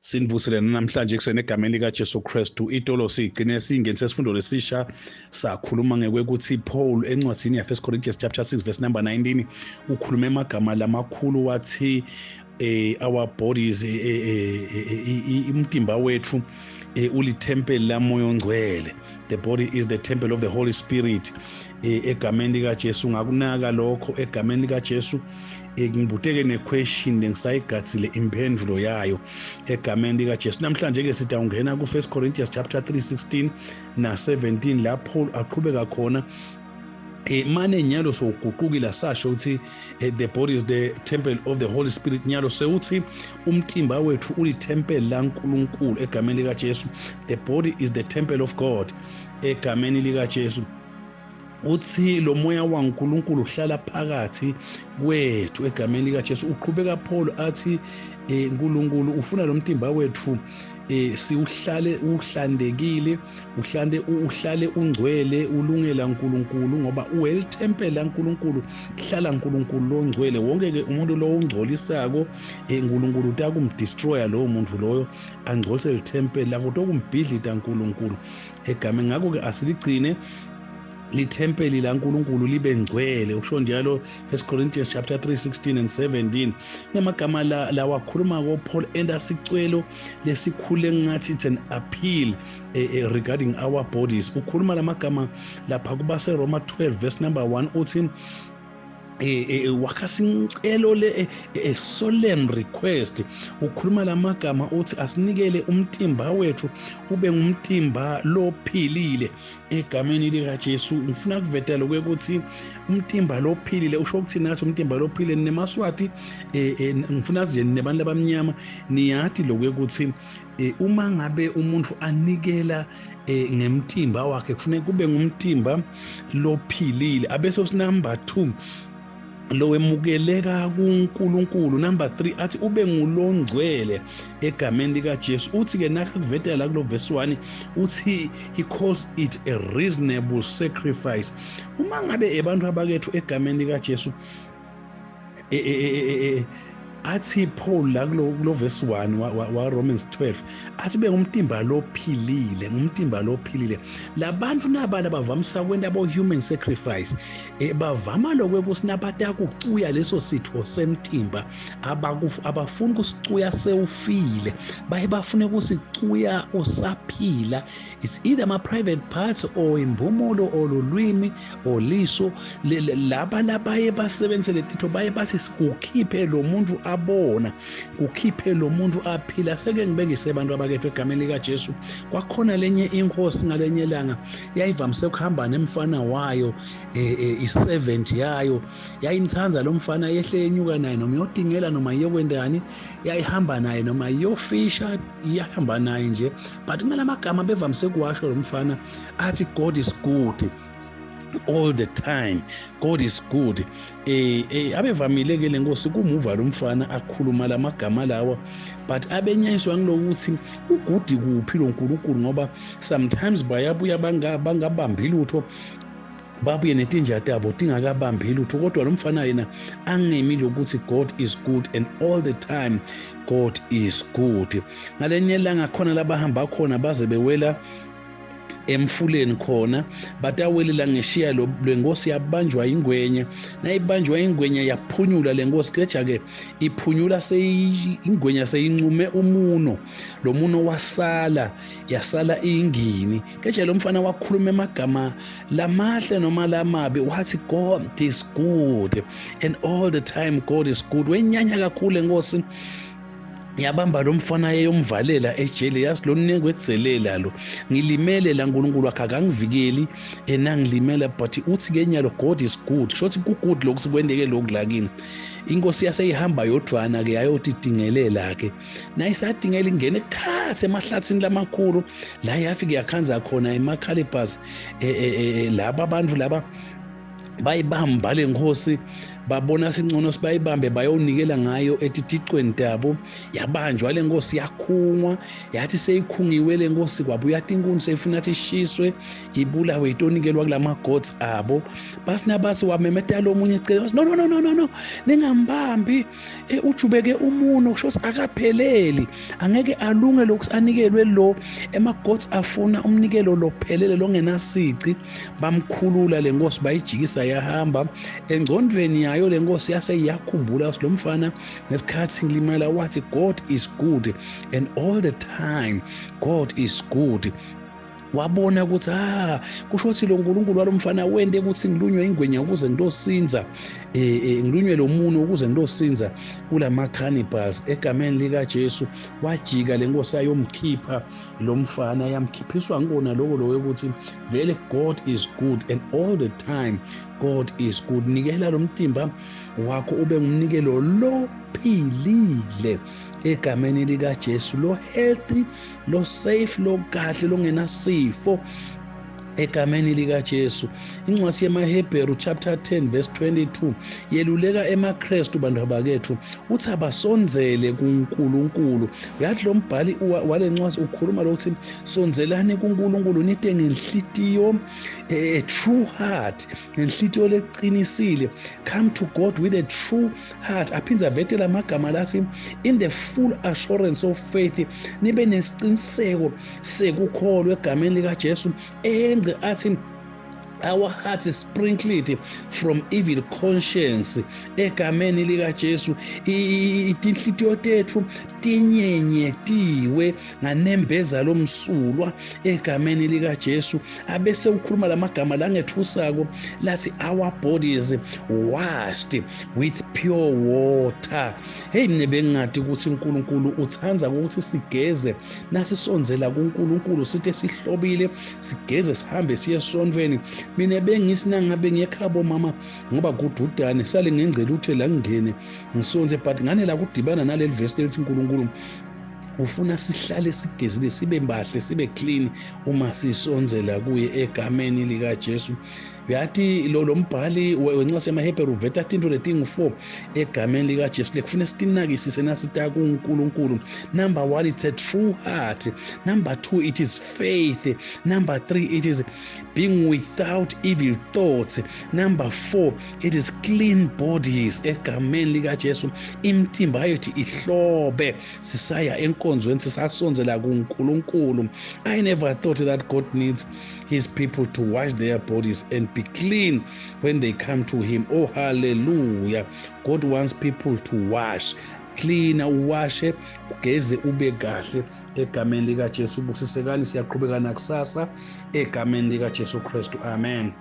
Sinivusile namhlanje ekuseni egameni likaJesu Kristu. Itolo sigcine singenise isifundo lesisha, sakhuluma ngekwekuthi Paul encwadzini ya 1 Corinthians chapter 6 verse number 19 ukhulume amagama lamakhulu, wathi our bodies, umtimba wethu ulithempeli lamoya ongcwele. The body is the temple of the Holy Spirit. Egameni likaJesu ngakunaka lokho, egameni likaJesu. Ngibuteke nequestion lengisayigatsile imphendvulo yayo egameni likaJesu. Namhlanje ke sitawungena ku-1 Corinthians chapter 3 16 na 17, la Paul aqhubeka khona. Mane nyalo sowuguqukile, sasho ukuthi the body is the temple of the Holy Spirit. Nyalo sewuthi umtimba wethu ulithempeli laNkulunkulu egameni likaJesu. The body is the temple of God egameni likaJesu. Uthi lo moya waNkulunkulu uhlala phakathi kwethu egameni likaJesu. Uqhubeka Paul athi uNkulunkulu ufuna lo mtimba wethu siuhlale uhlandekile, uhlale uhlale ungcwele, ulungela uNkulunkulu, ngoba uwelithempeli laNkulunkulu, kuhlala uNkulunkulu longcwele. Wonke ke umuntu lo ungcolisako, uNkulunkulu utakumdestroya lowo muntu loyo, angcolise lithempeli lakho, tokumbhidlita uNkulunkulu egameni. Ngakho ke asiligcine lithempeli laNkulunkulu libe ngcwele. Usho njalo 1 Corinthians chapter 3 16 and 17. Namagama la lawakhuluma ko Paul enda sicwelo lesikhule ngathi it's an appeal regarding our bodies. Ukhuluma lamagama lapha kubase Roma 12 verse number 1, uthi wakha sincelo le, a solemn request. Ukhuluma lamagama, uthi asinikele umtimba wethu ube ngumtimba lophilile egameni likaJesu. Ngifuna kuveta lokho ukuthi umtimba lophilile usho ukuthi nathi umtimba lophilile nemaswati, ngifuna nje nebantu abamnyama niyathi lokho ukuthi uma ngabe umuntu anikela ngemtimba wakhe, kufanele kube ngumtimba lophilile. Abese number 2, lowemukeleka kuNkulunkulu. Number 3, athi ube ngulongcwele egameni likaJesu. Uthi ke nakakuvetela la kulo verse 1, uthi he calls it a reasonable sacrifice. Uma ngabe abantu abakethu egameni likaJesu, athi Paul la kulo verse 1 wa Romans 12, athi bengumtimba lophilile, ngumtimba lophilile. Labantu nabala bavamisa kwenta bo human sacrifice, bavama lokho kusinabata kucuya leso sitho semtimba. Abafuni kusicuya sewufile, baye bafune kusicuya usaphila. It's either ama private parts or imbumulo or lulwimi or liso. Laba labaye basebenzise letitho baye bathi kukhiphe lo muntu abona, kukhiphe lo muntu aphila. Seke ngibekise abantu abakethu egameni likaJesu. Kwakhona lenye inkosi ngalenye ilanga yayivamise ukuhamba nemfana wayo, i-servant yayo. Yayimthanda lo mfana, yehle yenyuka naye noma iyodingela noma iyokwendani, yayihamba naye noma iyofisha, iyahamba naye nje. But kunalamagama bevamise kuwasho lo mfana, athi, "God is good all the time, God is good." Abevamile ke lenkosi kumuva lo mfana akhuluma lamagama lawa, but abenyayiswa ngilokuthi u-good kuphi lo nkulunkulu, ngoba sometimes bayabuya bangabambi lutho, babuye netinja tabo tingakabambi lutho. Kodwa lo mfana yena angemi lokuthi God is good and all the time God is good. Ngalenye ilanga khona labahamba khona baze bewela emfuleni khona, batawelela ngeshiya, lo lenkosi yabanjwa ingwenya. Nayibanjwa ingwenya, yaphunyula lenkosi. Keja ke iphunyula, ingwenya seyincume umuno, lo muno wasala, yasala ingini. Keja lo mfana wakhuluma emagama lamahle noma lamabi, wathi, "God is good and all the time God is good." Wenyanya kakhulu enkosi, yabamba lo mfana yeyomvalela ejele. Yazi lo nekwedzelela lo, ngilimele la, uNkulunkulu wakhe akangivikeli enangilimela, but uthi ke nyalo God is good, shothi ku good lokhu kwendeke lokhu la kimi. Inkosi yaseyihamba yodvwana ke yayothi dingelela ke. Nayisadingela, ingene ekhatsi emahlathini lamakhulu la, yafike yakhanza khona ema-calibers. Laba abantu laba bayibamba le nkosi. Babona singcono sibayibambe bayonikela ngayo etiticweni tabo. Yabanjwa le nkosi, yakhungwa. Yathi seyikhungiwe le nkosi, kwabuya tinkuni, seyifuna ukuthi ishiswe, ibulawe, itonikelwa kulama gods abo. Basina bathi wamemeta lo munye eceleni, wathi, "No, no, no, no, no, no, ningambambi, ujubeke umuno, kusho ukuthi akapheleli, angeke alunge lokuthi anikelwe lo ema-gods afuna umnikelo lophelele longenasici." Bamkhulula le nkosi, bayijikisa yahamba. Engcondweni yayo le nkosi yase iyakhumbula lo mfana ngesikhathi ngilimala wathi, "God is good and all the time God is good." Wabona ukuthi kusho ukuthi lo nkulunkulu walomfana wente ukuthi ngilunywe ingwenya ukuze ngitosinza, ngilunywe lo muno ukuze ngitosinza kulama cannibals. Egameni lika Jesu, wajika le nkosi ayomkhipha lo mfana, yamkhiphiswa ngikona lokho lo ukuthi vele God is good and all the time God is good. Nikela lo mtimba wakho ube ngumnikelo lophilile egameni lika Jesu, lo healthy, lo safe, lo kahle, longenasifo egameni likaJesu. Incwadi yemaHebheru chapter 10 verse 22 yeluleka emaKristu, bantu abakethu, uthi abasondzele kuNkulunkulu. Uyathi lo mbhali wale ncwadi ukhuluma lokuthi sonzelani kuNkulunkulu nite ngenhlitiyo, a true heart, ngenhlitiyo leqinisile. Come to God with a true heart. Aphindze avetele amagama lathi in the full assurance of faith, nibe nesiciniseko sekukholwa egameni likaJesu. Engce athi our hearts is sprinkled from evil conscience egameni likaJesu. Inhlitiyo tethu tinyenyetiwe nganembeza lomsulwa egameni likaJesu. Abese ukhuluma lamagama langethusako lathi our bodies washed with pure water. Hey, mina bengingadi ukuthi uNkulunkulu uthanda ukuthi sigeze nasisondzela kuNkulunkulu, sithi sihlobile, sigeze, sihambe siye esontweni. Mina bengisi nangabe ngiyekhabo mama, ngoba kududane sale ngengcela uthe la ngingene ngisonze, but ngane la kudibana naleli verse lelithi uNkulunkulu ufuna sihlale sigezile, sibe mbahle, sibe clean uma sisondzela kuye egameni likaJesu. Uyathi lo mbhali wencwadi yamaHebheru uveta tintfo letingu-4 egameni likaJesu lekufuna sitinakisise nasita kuNkulunkulu. Number 1, it's a true heart. Number 2, it is faith. Number 3, it is being without evil thoughts. Number 4, it is clean bodies egameni likaJesu. Imtimba yethu ihlobe sisaya enkonzweni, sisasondzela kuNkulunkulu. I never thought that God needs his people to wash their bodies and be clean when they come to him. Oh, hallelujah. God wants people to wash, clean, uwashe, ugeze, ube kahle egameni likaJesu. Busisekani, siyaqhubeka nakusasa egameni likaJesu Kristu. Amen.